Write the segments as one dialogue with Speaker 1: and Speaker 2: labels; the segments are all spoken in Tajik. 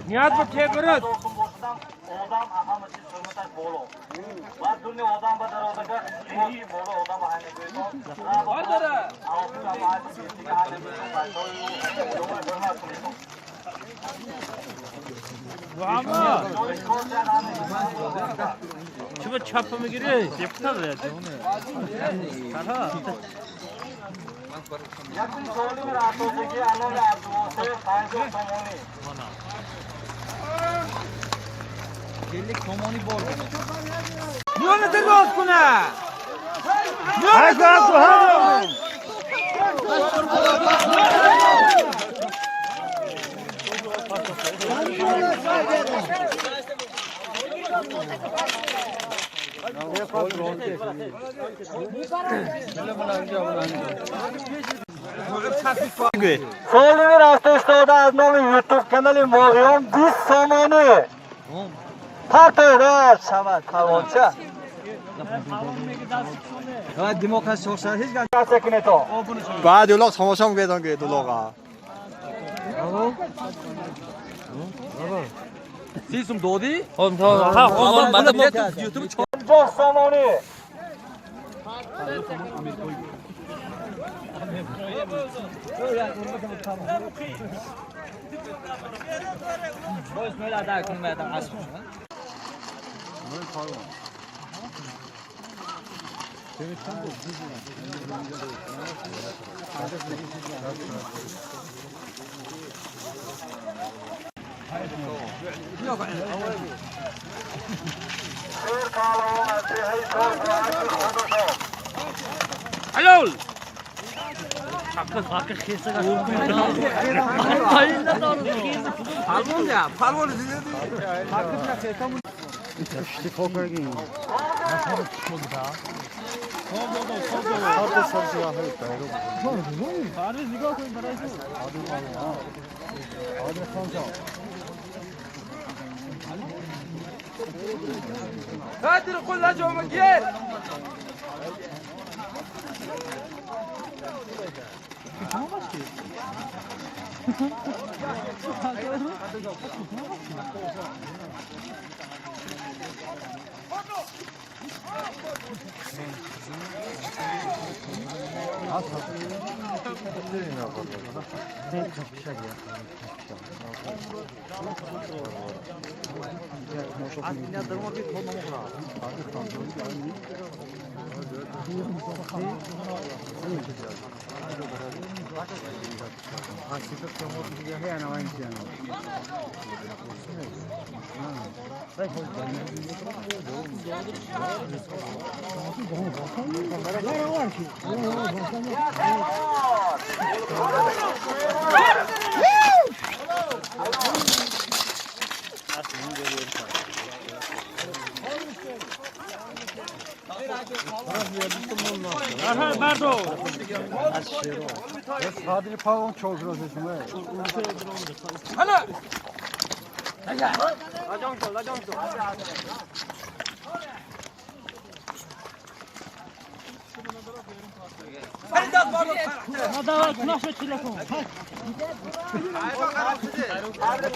Speaker 1: Ният ба чебурд. Чего чапа мегири? Депутат я.
Speaker 2: Солими рафта истода аз номи Ютуб канали Моғиён 20 сомонӣ. Партора шавад палвонча.
Speaker 3: Баъд улоқ тамошо мекардам ки улоқа.
Speaker 1: Сисум доди? Ха, ютуб
Speaker 2: 50 сомонӣ.
Speaker 1: Алло!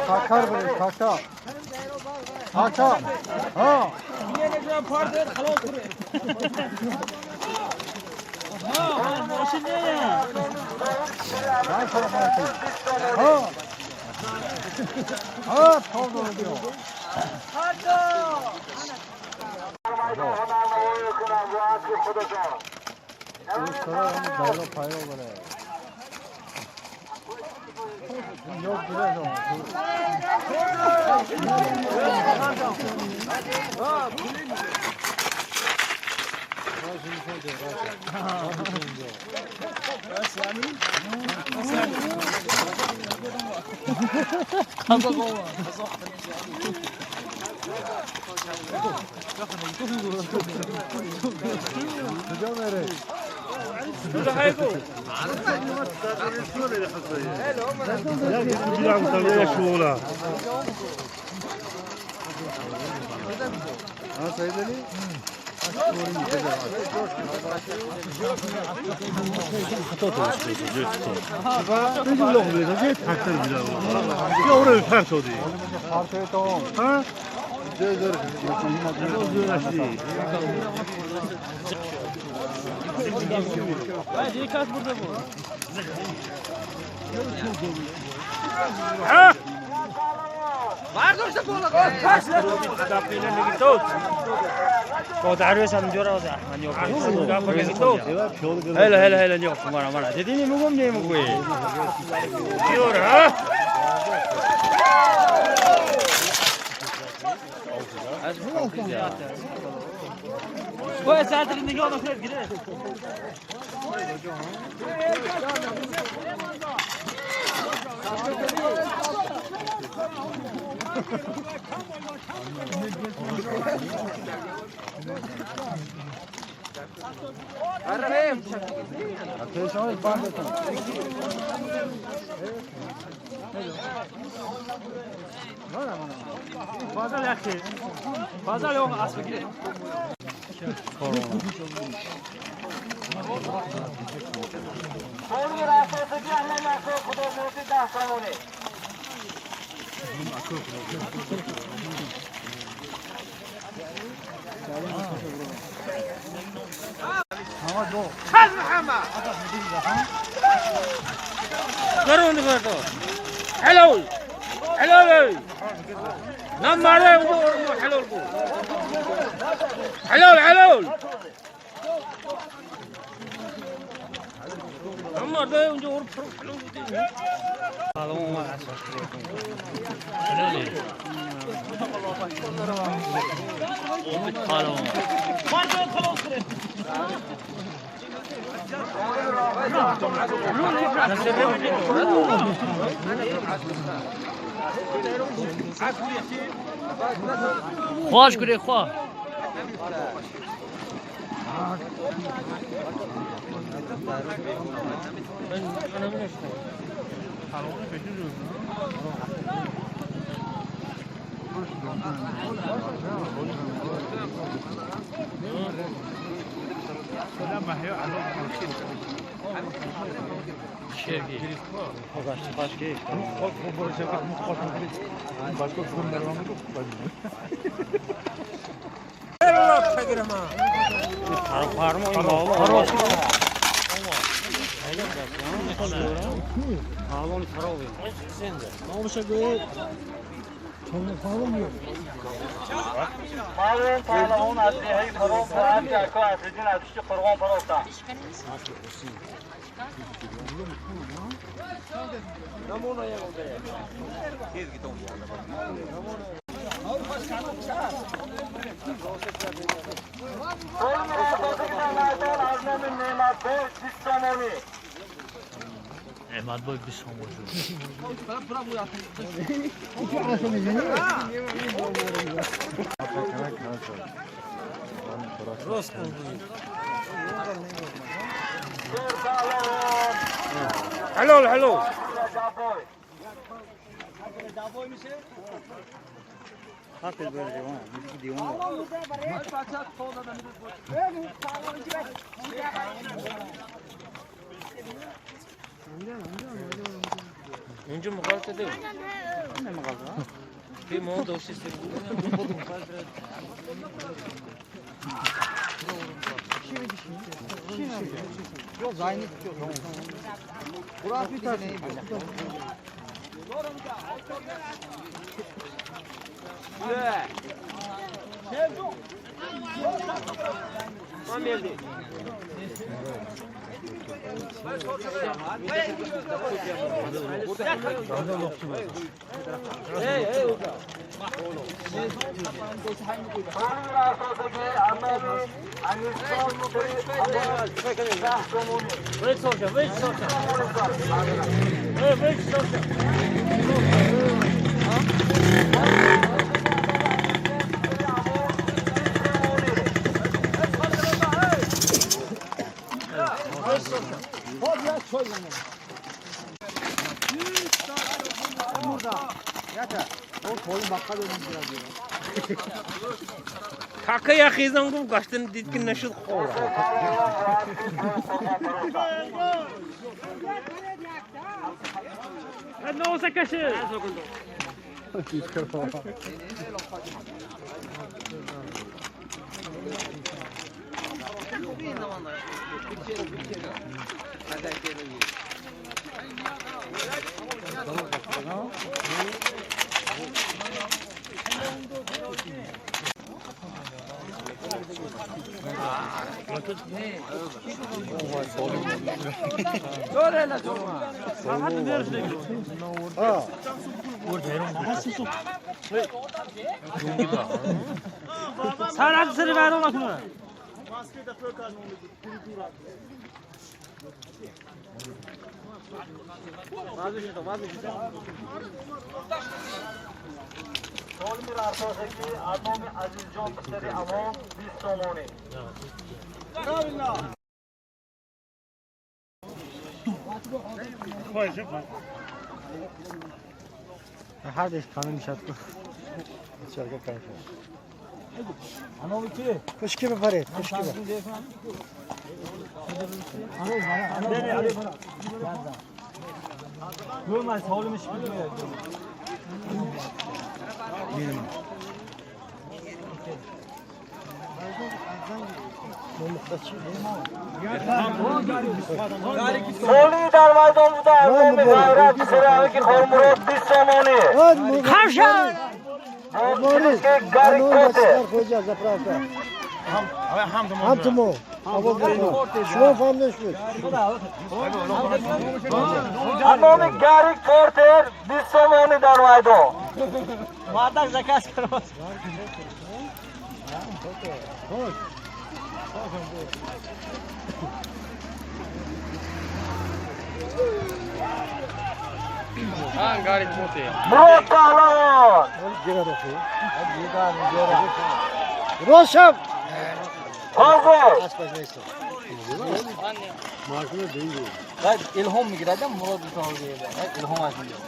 Speaker 3: Kakar böyle kaka. Kaka. Ha. Ha. Ha, tamam diyor.
Speaker 1: هلا هلا هلا نيوف مرة مرة تديني مقوم ني مقوي يورا حلو حلو نعم عليه حلو حلو حلو عمر ده ونجور حلو
Speaker 4: خواش گره خواه
Speaker 2: Malum pahlavan aslihi farog farad ako asridin asishti qurg'on farog'dan.
Speaker 4: Ne'matboy 20 сомон шуд.
Speaker 1: حلو حلو اونجا مغالطه ده نه مغالطه في موضوع وش
Speaker 5: Какая хизан гуфт гаштан дид ки нашуд хора.
Speaker 6: Кушки бипаред, кушки бипаред.
Speaker 2: Соли дар майдон буда ҳангоми ғайрат писари Хормурод 20 сомонӣ. Гарри Поттер. Ҳангоми Гарри Поттер 20 сомонӣ дар майдон. Мурод Паҳлавон.
Speaker 6: Рошам!
Speaker 2: Ҳозир.
Speaker 7: Илҳом мегирад, Мурод илҳом аз мегирад.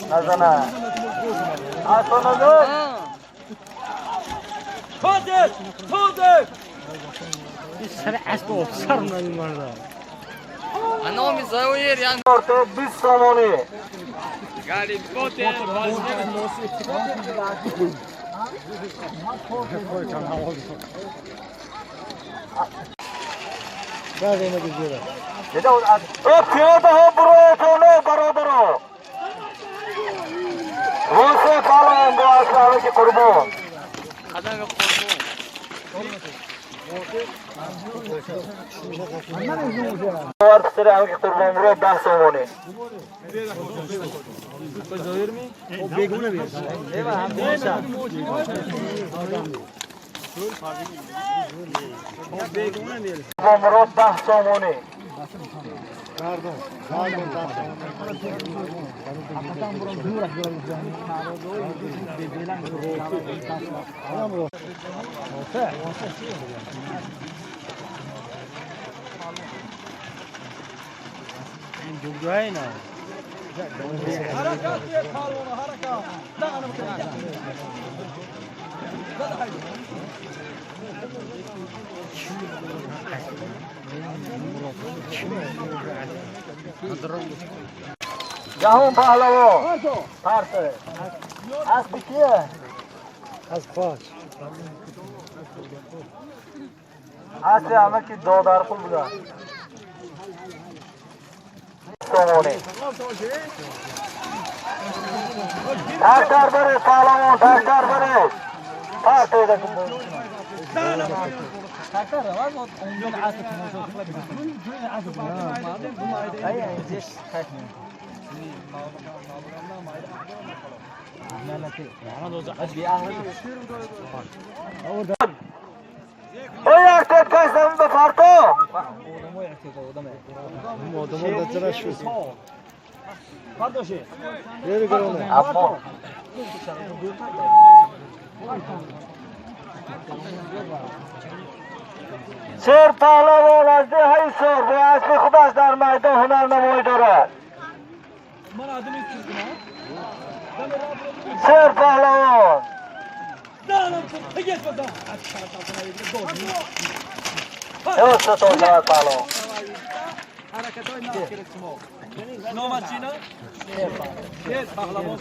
Speaker 2: Назана. Асоназар. Порте 20 сомонӣ. Пиёдаҳо буроятоно бародаро. Рӯсе палон бо асбаки Қурбон. Писари ҳамаки Қурбонмурод 10 сомонӣ. Қурбонмурод 10 сомонӣ. جهان پهلوان پرسه اسب کیه؟
Speaker 6: از پاک
Speaker 2: اسب همه که دادر خود بودن سومونی تکتر بره پهلوان تکتر بره پرسه شیر پهلوان از دهه سر به اسب خودش در میدان هنرنمایی دارد. شیر پهلوان دوست پهلوان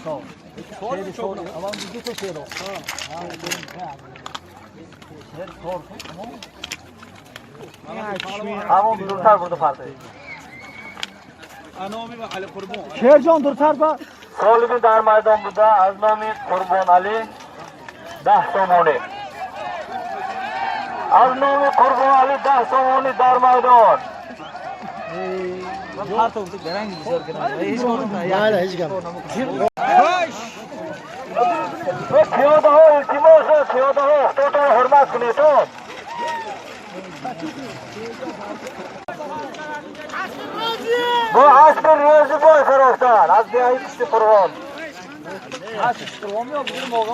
Speaker 2: همون دورتر برده پرده
Speaker 6: شیر جان دورتر با
Speaker 2: سالمی در میدان بوده از نام قربان علی 10 سومونی از نام قربان علی 10 سومونی در میدان. پیاده ها التماس پیاده ها اختاتون حرمت کنیتون. با اسب ریاضی بای فروختن از دهی پشت قربان.
Speaker 7: اسب قربان یا بگیر موقع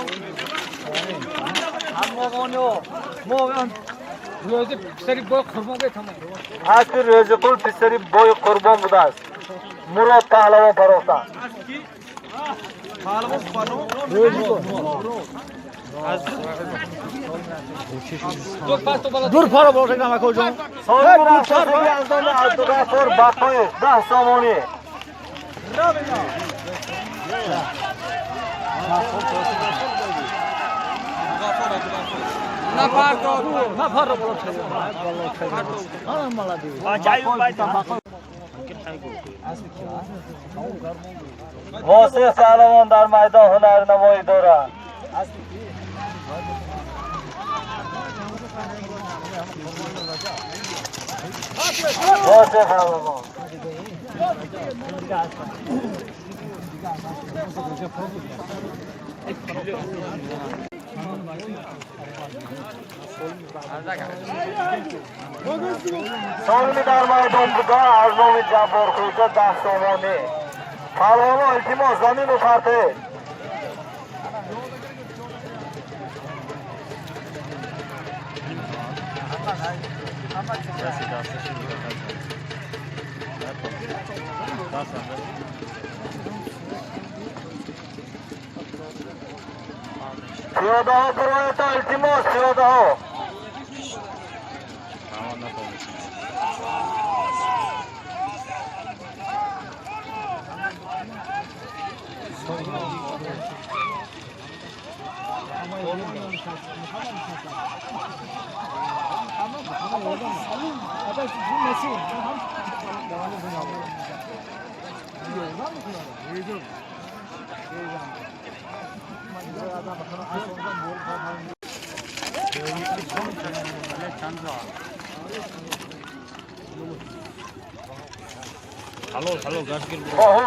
Speaker 7: هم موقع یا موقع ریاضی پسری بای قربان گه تمام.
Speaker 2: اسب ریاضی قل پسری بای قربان بوده است. مراد پهلوان فروختن.
Speaker 6: دور پارا باشه نمک جان.
Speaker 2: سالم رفتن از نام عبدالغفار بقایش 10 سومونی. واسه پهلوان در میدان هنرنمایی دارد. واسه پهلوان سالمی در میدان بوده از نام جبار خوجه 10 سومونی. پهلوان التماس زمین و پرته. پیاده ها برایتان التماس پیاده ها.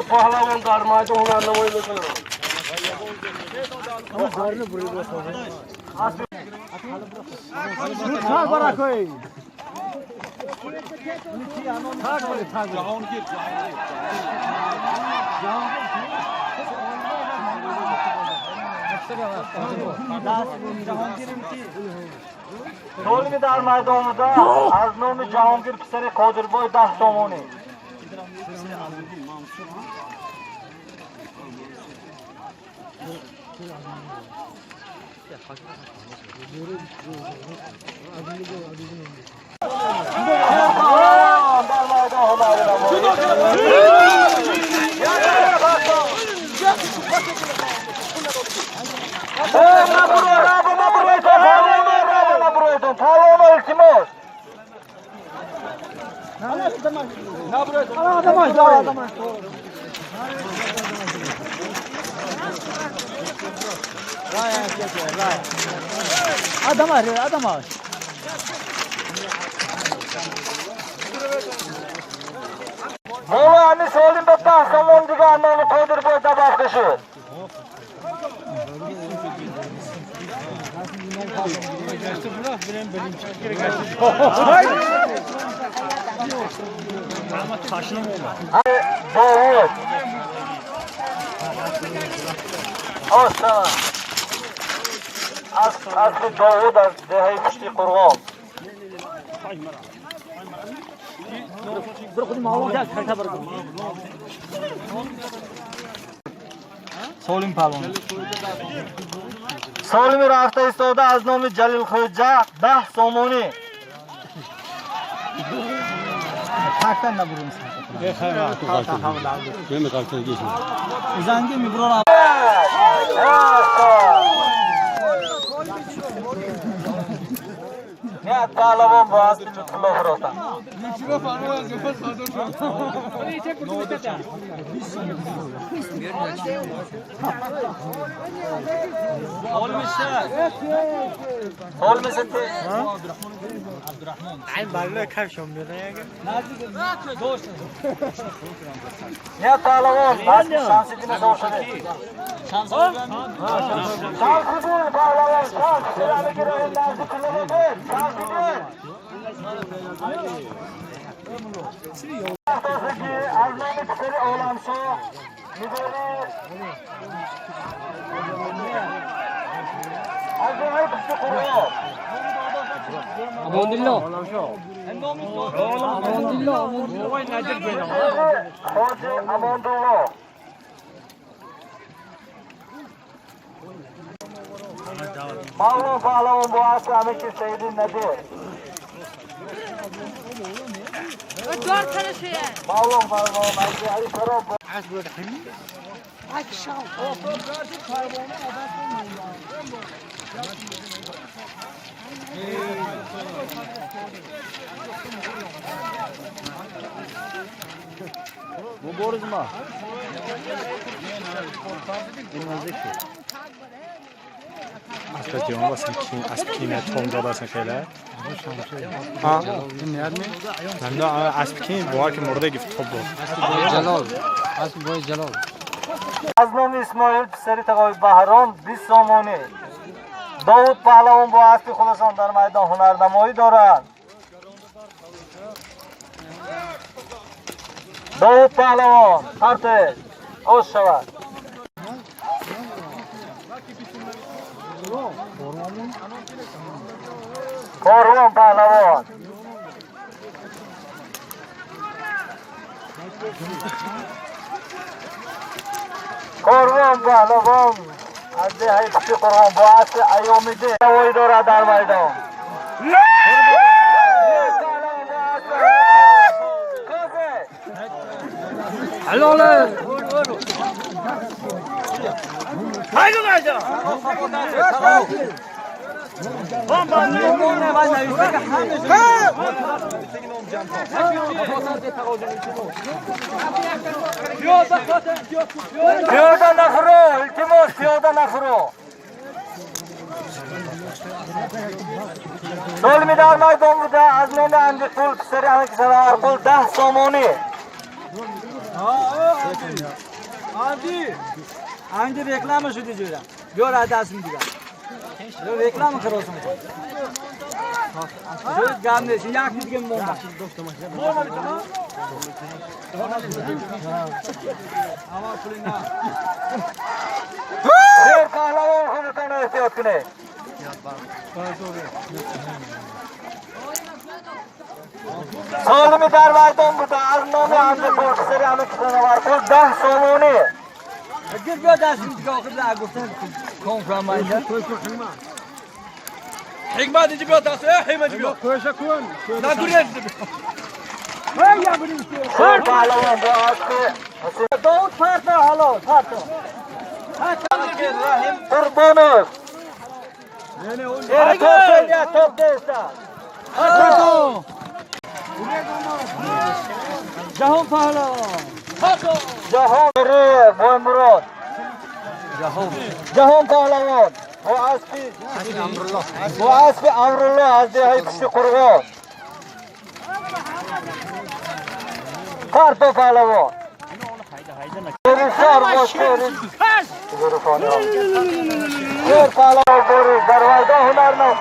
Speaker 2: پهلوان در میدان هنرنمایی میکنند. سالمی در میدان بوده از نام جهانگیر پسر قادربای 10 سومونی.
Speaker 6: Adam.
Speaker 2: Mola ami solim ба 10 сомон дига номи Қодир бой добавка шуд. Довуд. Оша. Аз Довуд аз деҳаи Пушти Қурғон.
Speaker 6: Солим палвон.
Speaker 2: Солими рафта истода аз номи Ҷалил Хоҷа 10 сомонӣ.
Speaker 6: Такта набурим. Занги миброра.
Speaker 2: Не палавон бо аспи Лутфулло фурӯхтам. Не палавон, аспи Шамсиддин шошиди. Шамсиддин палавон, шамс аз номи писари Оламшоҳ мидори аз деҳаи Пушти Қурғон.
Speaker 7: Амондилло. Амондилло.
Speaker 2: Хоҷи Амондулло. Мавлон паҳлавон бо аспи Амики Саиди Надир. Мавлон паҳлавон аз деҳаи Фароб.
Speaker 3: اسب کینه تون داده اصلا خیلی ها نه اسب کین باور که مرده گفت توب داد.
Speaker 7: جلال. اسب بой جلال.
Speaker 2: از номи Исмоил писари тағои Баҳром 20 сомонӣ. Довуд паҳлавон бо аспи худашон дар майдон ҳунарнамоӣ доранд. Довуд паҳлавон партоед, ош шавад. Корвон паҳлавон. Корвон паҳлавон аз деҳаи Пушти Қурғон бо аспи Айёмиддин ҳавоӣ дорад дар майдон. Пиёда нафурӯ, илтимос, пиёда нафурӯ. Солими дар майдон буда аз номи Андиқул писари Амики Сараварқул 10 сомонӣ.
Speaker 6: Анди реклама шуди ҷӯра. Биёр аз дастм дигар. Реклама хиросум. Гап нест, як дига монда.
Speaker 2: Шер паҳлавон худатонро эҳтиёт кунед. Солими дар майдон буда аз номи Андиқул писари Амики Сараварқул 10 сомонӣ.
Speaker 6: Гир биё дастм дига охир гуфтан. کام کنم من حکمت اینجا بیا دست حکمت بیا
Speaker 7: کوشا کن
Speaker 6: نه دوری
Speaker 2: پهلوان با اسب
Speaker 6: داود پرتا حالا پرتا
Speaker 2: رحیم قربانوف توپ دیستا
Speaker 6: جهان پهلوان
Speaker 2: جهان بوی مراد جهان پهلوان با اسب امرالله از دههای پشت قرغان پرتا پهلوان شیر پهلوان باری در میدان هنرنما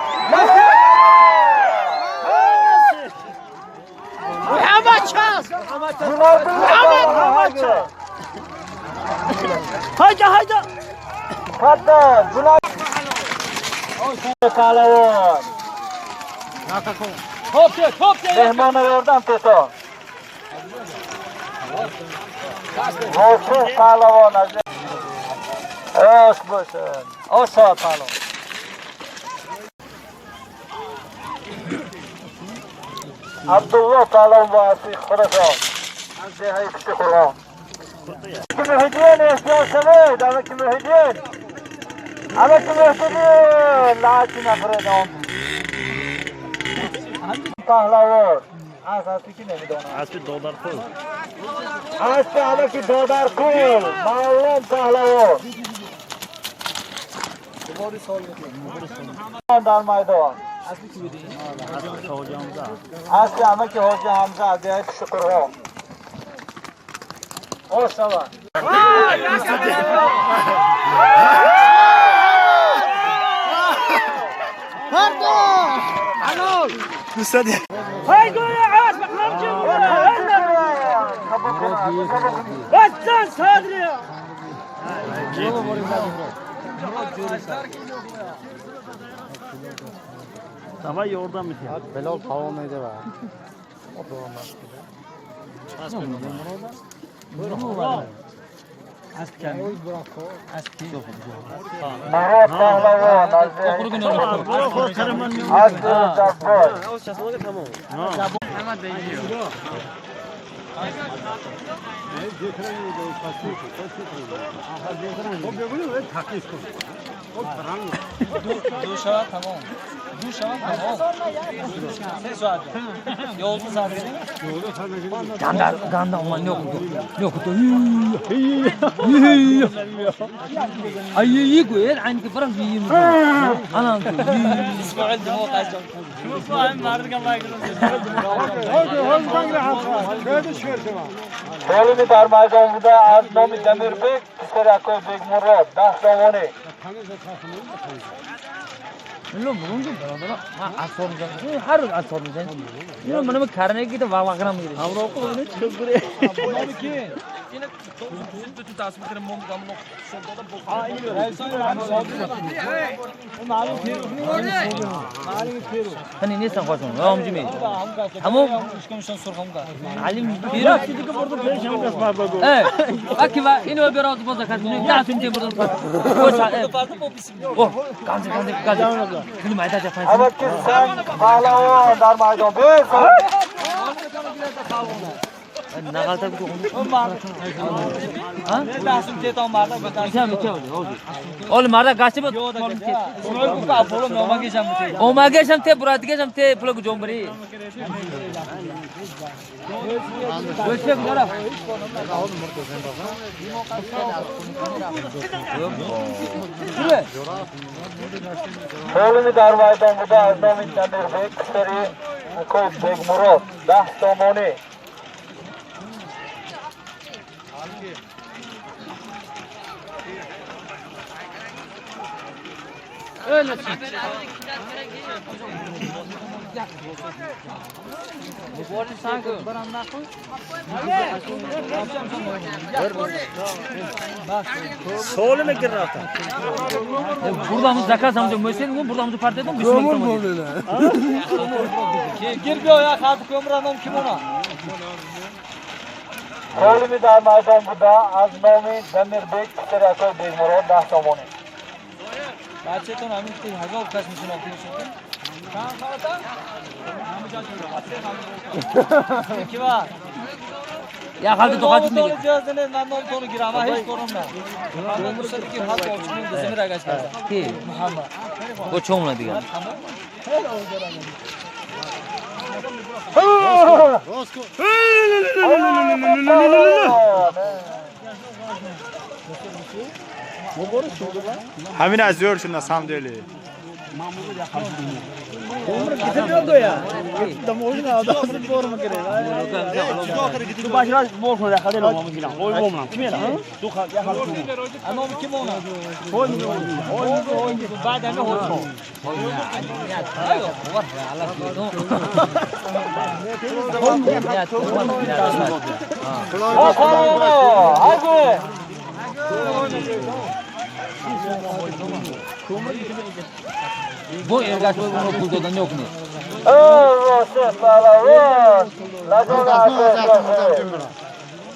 Speaker 6: محمد چاس
Speaker 2: محمد
Speaker 6: چاس hayda hayda
Speaker 2: Hatta Cunay پهلوان
Speaker 6: top de top de
Speaker 2: مهمان یاردم تتا موشوف پهلوان از آش باشن آشا پهلوان عبدالله پهلوان با اصلی خراسان از دههای پشت قرآن که مهدیان احتیاج شوید اما که مهدیان اما که مهدیان لعچی نفره پهلوان از اسبی که نمیدانم
Speaker 4: اسب دادرکل
Speaker 2: اسب علکی دادرکل معلم پهلوان در میدان اسب عمک حاجی حمزه از دهه پشت قرآن آشنوا
Speaker 6: hay goya as bakalım kim Vatan Sadri
Speaker 4: Давай yordam et.
Speaker 3: Belal tavom edi va.
Speaker 2: مراد پهلوان از اسب جبار
Speaker 6: دو شود تمام دو شود تمام سه ساعت یازده ساعت ganda ganda aman ne okudu ne okudu ay iyi koyar aynı ki fırın iyi mi anan İsmail de o kaç
Speaker 2: Folimi در میدان بوده از نام دمیربek پسر اکای بیگ مراد 10 سامانی
Speaker 6: Lo murundu bana ha asor mizan har roz asor mizan ino mana bu karne ki to vaq vaqram gire Hani ne sen koşun? Amcım mi? Tamam. Alim bir Evet. Bak ki var. İno bir oldu bozak. Ne yaptın diye buradan. Oh, ganze ganze ganze. Bunu mayda japan.
Speaker 2: اما که سنگ پهلوان در میدان بزن
Speaker 6: Nagalta bu. Ha? Oğlum marda gaçı bu. O magesham te buratgesham te pulak jombri. Goşe gudara.
Speaker 2: Folimi در میدان بوده از نام دمیربek پسر اکای بیگ مراد 10 سامانی
Speaker 6: Burada mı zakat amca mösen burada mı parti edin Kömür buldu. Gir bir ya kaldı kömür adam kim ona?
Speaker 2: Folimi در میدان بوده از نام دمیربek پسر اکای بیگ مراد 10 سامانی
Speaker 6: بچه‌تون همین که هزار کس میشناختیشون. چند سالتان؟ کی با؟
Speaker 7: Ya halde tokat
Speaker 6: نام تو اجازه نه من نام تو رو گیرم من هیچ کنم نه. من دوست که هر بچه‌مون دزمی رگش کردم.
Speaker 7: Ki?
Speaker 6: محمد.
Speaker 7: Bu çoğumla diyor.
Speaker 3: همین از زورشون на самом деле.
Speaker 6: نام کی مونه؟ بعد همه هوش.
Speaker 7: Bu ergash bunu pul dodan yok ne?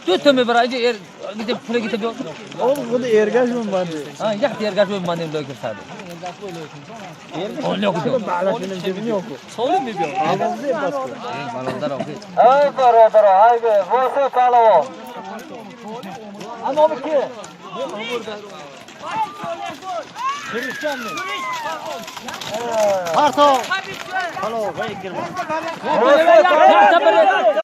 Speaker 7: Tut mi bra er gidip pula gidip yok.
Speaker 4: Oğlum bunu ergash mi bandi?
Speaker 7: Ha yak ergash mi bandi loy kirsadi. On yok diyor.
Speaker 6: Soğuk mi diyor?
Speaker 7: Balonlar okey.
Speaker 2: Ey برادر haydi واسه پهلوان. نام کی؟
Speaker 4: Parto.
Speaker 2: واسه پهلوان.